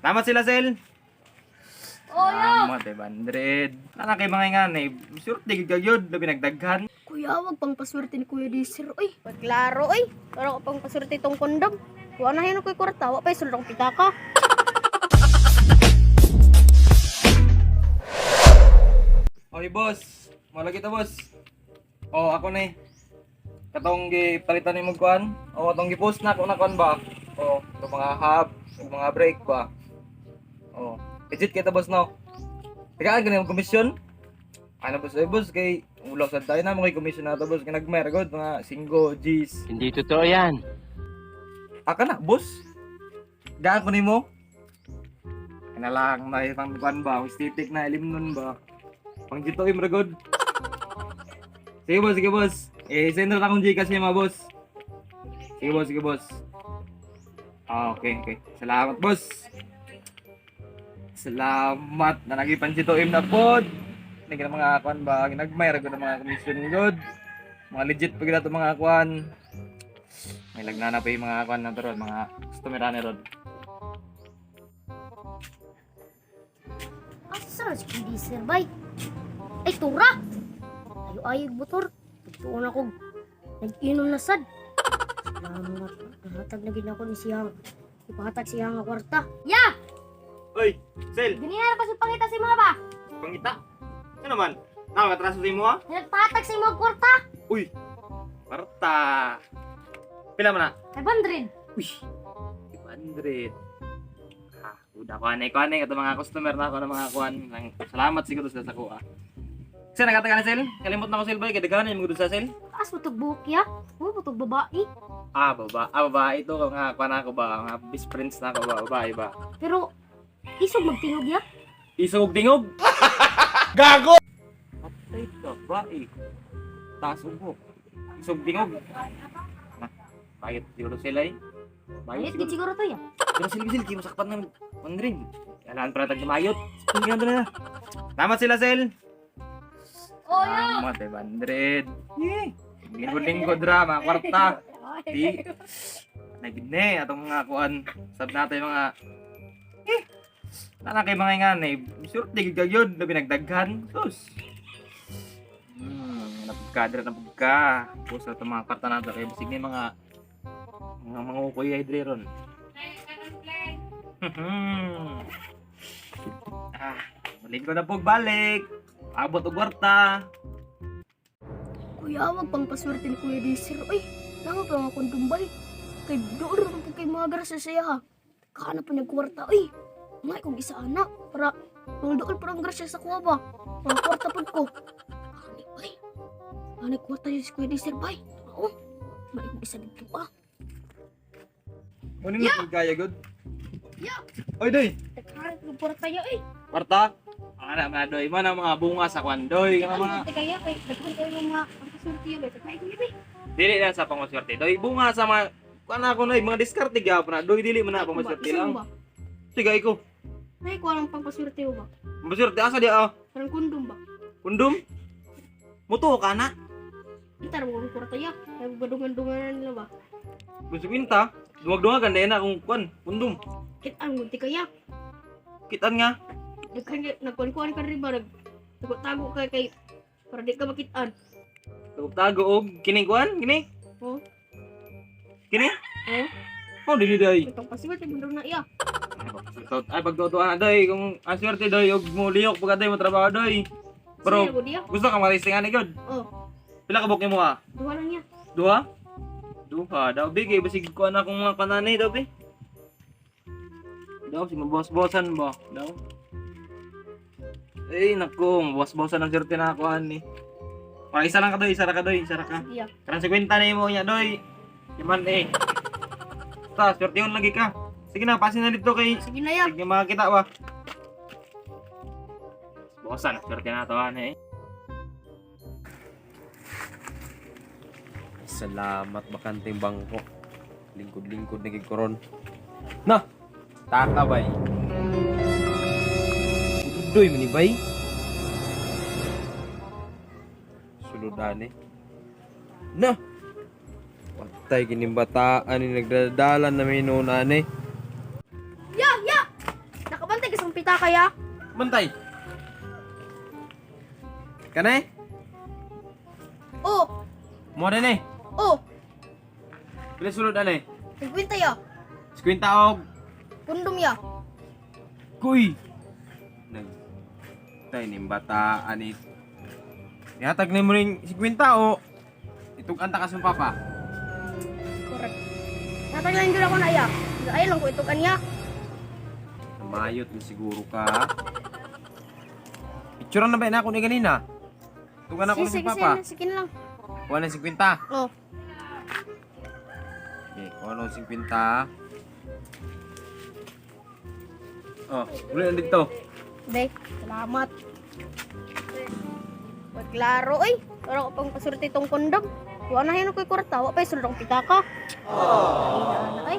Tama sila, Sel. Oh, ya. Tama, 500. Nana kay mga nga eh. Sure, di gid yun. Labi nagdaghan. Kuya, wag pang paswerte ni Kuya Desir, oy. Wag klaro, oy. Para ko pang paswerte itong kondom. Wa na yun ako'y kwarta, wa pa'y sulong pitaka. Oy, boss. Wala kita, boss. Oh, ako na eh. Katong gipalitan nimo kuan. O atong gi-post na ako na kuan ba? Oh, itong mga hub, ug mga brake ba. Oh, legit kita, boss, no. Tagaan ka na yung komisyon. Ano, boss, eh, boss, kay ulo sa tayo na mga komisyon na to, boss, kay nagmayra god mga 5 Gs. Hindi totoo yan. Aka na, boss. Gaan ko nimo. Kana lang na pang kuan ba, ang aesthetic na ilim nun ba. Pang gito im god. Sige, boss, sige, boss. Eh, send na lang akong Gcash niya, mga boss. Sige, boss, sige, boss. Ah, okay, okay. Salamat, boss. Salamat na nagipan si Toim na pod. Naging mga kuan ba, ginagmay ra gud ang mga commission god. Mga legit pag to mga kuan. May lagnana pa yung mga kuan na to ron, mga customer ani ron. Asa na si Kuya Desir, bay? Ay, tura! Ayo ayog motor. Tugtuon ako. Nag-inom na sad. Salamat. Nahatag na gid ako ni siyang. Ipahatag siya nga kwarta. Ya! Oy, Sel, Ganina na pa sa pangita sa mga ba? pangita. Ano naman? Nakakatraso sa imo ah? Nagpahatag sa mga kwarta. Uy, kwarta. Pila man na? 500. Uy, 500. Ah, uda ko anay ko anay kato mga customer na ako ng mga kuan. Nang- Salamat siguro sila sa kuha. Sel, nagatagan na Sel? Kalimot na ko Sel boy, kay daghan yung mga sa Sel. Taas mo tog buhok ya? Mo mo tog babae. Ah, baba. Ah, babae ito nga kuan ako ba, nga best friends na ako ba, babae ba. Pero isog magtingog ya? Isog dingog. Gago. Patay ka ba eh. Taas ubo. Isog dingog. Na, bayot siguro sila eh. Bayot Bayot gid siguro. siguro to ya. Pero sila sila, kaya masaktan ng 100. Kailangan pala tag mayot. Sige na na. Tama sila, Sel. Oh, ya. Tama, 500. Eh, lingkod-lingkod ra, mga kwarta. Di. Nagne, atong mga kuan. Sab natin mga eh. Nana kay mga nga eh. Sure, di gid yun. Labi nagdaghan. Sus. Napagkadra na pagka. Pusa itong mga kwarta nato kay basig ni mga mga mangukoy ay dre ron. Ah, balik ko na po balik. Abot og kwarta. Kuya, wag pang paswerte ni Kuya Desir. Oy, nanga pa nga kondom bay. Kay doon rin po kay mga grasya siya ha. Kana pa nagkwarta, oy. Ngay kong isa anak para dool parang grasya sa kuha ba. Mga kwarta pud ko. Ani bay. Ani kwarta si Kuya Desir bay. Oo. May kong isa dito ah. Kunin mo yeah. Kaya good. Yeah. Oy, doy. Nagkaroon ng kwarta ya eh. Kwarta. Ana mga doy mo na mga bunga sa kwan doy nga mga Ano kaya kay daghan kayo mga pangpaswerte ya bay. Kay kuya bay. dili na sa pangaswerte. Doy bunga sa mga kuan ako na mga diskarte gyapon na doy dili man na pangaswerte lang. Sige iko. Nay ko ang pangpaswerte ba? Maswerte asa di ah. Parang kondom ba? Kundom. Muto ka na. Itar mo ang kwarta ya. Kay badungan-dunganan nila ba? Kung suminta, duwag-duwag ganda na kung kwan, kundom. Kitaan mo ti kaya. Kitan nga. Nagkan nagkuan-kuan ka rin ba nag tago-tago ka kay para di ka makitaan. Tago og kining kwan, kini. Oh. Kini? Oh, Oh, dili day. itong paswerte mo na iya. Ay, pagtutuan na doy, kung ang swerte doy, og mo liyok pagka doy mo trabaho doy. Pero Sige, ko diya. gusto ka marising ani gyud. Oh, Pila ka buk mo ah? duha lang niya. Duha? Duha. Daw bi kay basig ko na akong mga kananay daw bi. Daw si mabawas-bawasan ba? Daw. Eh nako, mabawas-bawasan ang swerte na ako ani. Para isa lang ka doy, isa ra ka doy, isa ra ka. Iya. Karang 50 na imo niya doy. Yaman eh. Ta, swerte yun lagi ka. Sige na, pasin na dito kay Sige na ya. sige makakita ba. Bawasan, swerte na to ani eh. Salamat bakanteng bangko. Lingkod-lingkod na gid koron. Na. Taka bay. Doy man ni bay. Sulod ani. Na. Patay kining bataan ni nagdadalan na may noon ani. Ya, ya. akong pitaka ya. Bantay. Kane? Oh, Mo na ni. oh, Pila sulod ani? 50 ya. 50 og Kondom ya. kuy. Nag tay ning bata ani. Ihatag nimo ning 50 o itug-an ta ka sa papa. Correct. Natag lang jud ako na ya. Ay lang ko ito kanya. Namayot na siguro ka. Picture na ba na ako ni ganina? Tugan ako ni Sige, papa. sige, sige lang. Kuha ng 50. Oh, Okay, kuha ng 50. Oh, uli na dito. be, salamat. Wag klaro oy. Wala ko pang pasurti tong kondom. Wa na hin ko'y kwarta, wa pa'y sulod ang pitaka. Ay, na, ay.